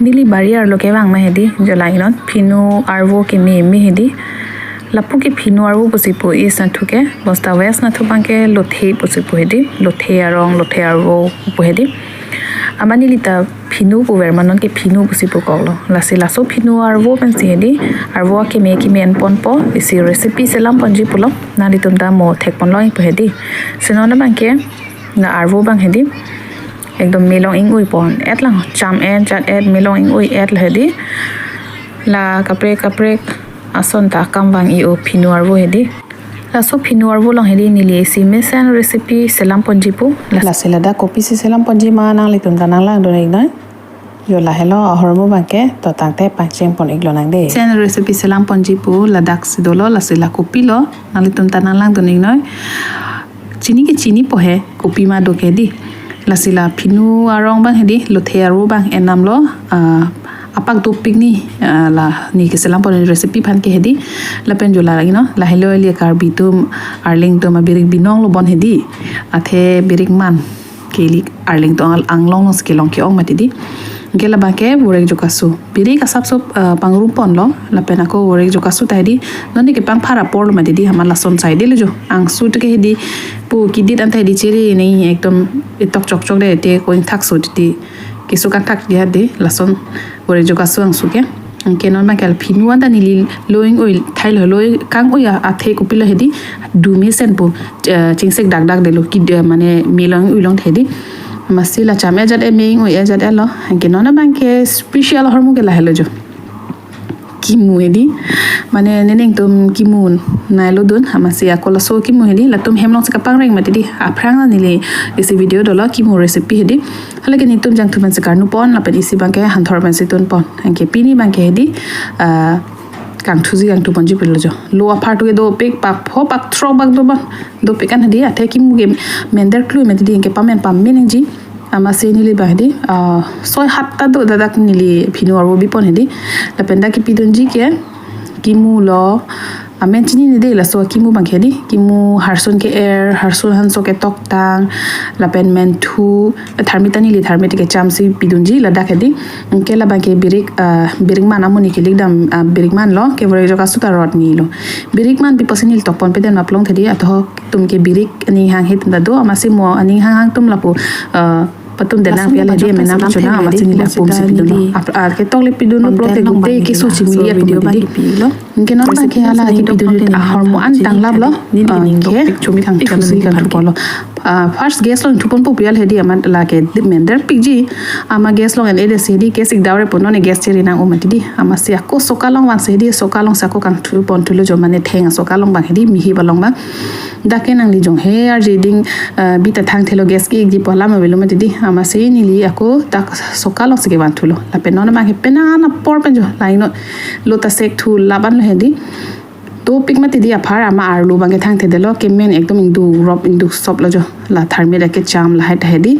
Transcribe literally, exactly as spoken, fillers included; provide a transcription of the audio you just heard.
Neli bari arlo kevang ma hedi, jo la-inot phinu arvo keme me hedi. Lapu ke phinu arvo pusi pu East nathu ke, bosta West nathu abang ke lothe pusi pu hedi, lothe arong, lothe arvo pu hedi. Amat neli ta phinu puver ma non ke phinu pusi pukoklo. Lasi laso phinu arvo pensi hedi, arvo akeme keme enponpo, isi recipe selam ponji pulo, nanglitum ta mo thekponlong pu hedi. Si non abang ke, la arvo abang hedi, ekdom me long ing-ui pon-et lang, cham-et, jat-et, me long ing-ui-et lo hedi. La kaprek kaprek ason ta akam vang-i-o phinu arvo hedi. Laso phinu arvo along hedi neli isi mesen recipe selam ponji pu. Lasi ladak kopisi selam ponji ma nanglitum ta nanglangdun iknoi. Jo lahelo ahormu abang ke, to tangte pangcheng pon iklo nang de. Mesen recipe selam ponji pu ladak si dolo, lasi la kopilo, nanglitum ta nanglangdun iknoi. Chini ke chinipo he, kopi ma do ke di. Lasi la phinu arong abang hedi, lothe arvo abang enamlo, ah, apak dopik ni, ah, la ne keselam pon recipe aphan ke hedi. Lapen jo la lagi no, lahelo ili Karbi atum, Arleng atum abirik binong lo bon hedi. Athe birik man ke ili Arleng atum anglong along si kelong ke-ong mati di. Ke labang ke vorek jokasu. Birik asapso, ah, pangrum ponlo, lapen ako vorek jokasu ta hedi. Non ne kepangphar apor lo mati di, amat lason sai de lo jo. Angsu ta ke hedi, pu kidit anta hedi chiri ne ekdom itok chokchok de, te ko ingthak so titi. Keso kangthak dia de, lason vorek jokasu angsu ke. Anke non abang ke la phinu anta neli lo ing-ui thailo, lo kang-ui a-, athe kopilo hedi, du mesen pu, eh, chingsek dakdak de lo, kid-, eh, mane me long ing-ui longthe di. Amatsi la cham-et jat-et, me ing-ui-et jat-et lo. Anke non abang ke special ahormu ke lahelo jo. Kimu hedi. Mane nening atum kimu nailo dun, amatsi ako laso kimu hedi, latum hem along si kapangreng mati di. Aphrang neli isi video dolo kimu recipe hedi. Hala ke netum jangthu pensi karnu pon, lapen isi abang ke hanthor pensi tun pon. Anke pini abang ke hedi, ah, kangthuji kangthu ponji pulo jo. Lo apar tu ke dopik, pak pho pak throk bak do abang. Dopik an hedi, athe kimu ke mender klui mati di, anke pamen pamen nangji. Amatsi neli abang hedi, ah, soi hat ta do, ladak neli phinu arvo bipon hedi. Lapen dak kipidunji ke kimu lo, amen chinine de, laso kimu abang ke hedi. Kimu harsun ke-er, harsun hanso ketoktang, lapen menthu, tharmit ta neli tharmit kechamsi pidunji ladak hedi. Anke labang ke birik, ah, birik man amonit kelik dam, ah, birik man lo, ke vorek jokasu ta rot ni lo. Birik man pipo si neli tok ponpe den ma plongthe di, ato atum ke birik aning hang het ta do, amatsi mo aning hang hang atum lapu, ah, patum den nang pial hedi, amen nang pachona, amatsi neli apum si pidunlo. Ap-, ah, ketok le pidunlo, plongthe gute keso chimili atum hedi. Anke non abang ke hala kipidun ahormu an tanglaplo. Anke chumi kangthusi kangthu ponlo. Ah, first gas along thuponpo pial hedi, amat lake mender pikji. Amat gas along en-e det si hedi, gas ik daure pon, non ne gas chiri nang-o mati di. Amatsi ako soka along vangsi hedi, soka alongsi ako kangthu ponthulo jo, mane theng asoka along abang hedi, mihip along abang. Dak ke nangli jong he arje ding, ah, bita thangthelo, gas ke-ikji pu alam avelo mati di. Amatsi neli ako dak soka alongsi kevanthulo. Lapen non abang ke penang apor pen jo, la-inot lo ta sek thu laban lo hedi. Dopik mati di apar, amat arlo abang ke thangthedetlo, kemen ekdom ingduk rop ingduk sop lo jo. La tharmit akecham lahai ta hedi.